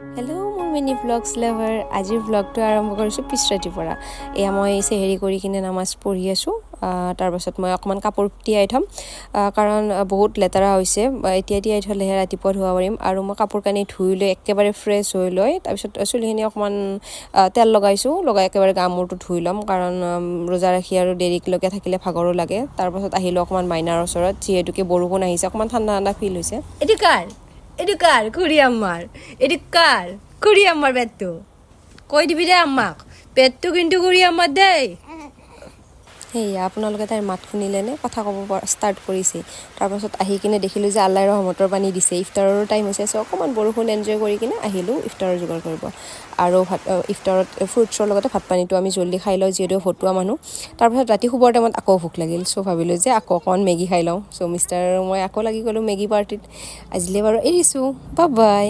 Hello' মোৰ mini vlogs lover. আজিৰ ভ্লগটো আৰম্ভ কৰিছোঁ পিছ ৰাতিৰ পৰা। এয়া মই চেহেৰি কৰি কিনে নামাজ পঢ়ি আছোঁ। তাৰপাছত মই অকণমান কাপোৰ তিয়াই থ'ম, কাৰণ বহুত লেতেৰা হৈছে। এতিয়া তিয়াই থ'লেহে ৰাতিপুৱা ধুব পাৰিম। আৰু মই কাপোৰ কানি ধুই লৈ একেবাৰে ফ্ৰেছ হৈ লৈ তাৰপিছত চুলিখিনি অকণমান তেল লগাইছোঁ। লগাই একেবাৰে গা মূৰটো ধুই ল'ম, কাৰণ ৰোজা ৰাখি আৰু দেৰিলৈকে থাকিলে ভাগৰো লাগে। তাৰপাছত আহিলোঁ অকণমান মাইনাৰ ওচৰত। যিহেতুকে বৰষুণ আহিছে, অকণমান ঠাণ্ডা ঠাণ্ডা ফিল হৈছে। এটো কার? এটো কার? খুড়ি আম্মার। এটো কার? খুড়ি আম্মার। পেটটো কৈ দিবি দে আম্মাক। পেটটো কিন্তু খুড়ি আম্মাৰ দেই। সেয়া আপোনালোকে তাইৰ মাত শুনিলেনে? কথা ক'ব পৰা ষ্টাৰ্ট কৰিছে। তাৰপাছত আহি কিনে দেখিলোঁ যে আল্লাহ ৰহমতৰ পানী দিছে, ইফতাৰৰো টাইম হৈছে। চ' অকণমান বৰষুণ এনজয় কৰি কিনে আহিলোঁ ইফতাৰৰ যোগাৰ কৰিব। আৰু ভাত ইফতাৰত ফ্ৰুটছৰ লগতে ভাত পানীটো আমি জল্দি খাই লওঁ, যিহেতু ভতুৱা মানুহ। তাৰপাছত ৰাতি শুবৰ টাইমত আকৌ ভোক লাগিল। চ' ভাবিলোঁ যে আকৌ অকণমান মেগী খাই লওঁ। চ' মিষ্টাৰ আৰু মই আকৌ লাগি গ'লোঁ মেগী পাৰ্টিত। আজিলৈ বাৰু এৰিছোঁ, বাই বাই।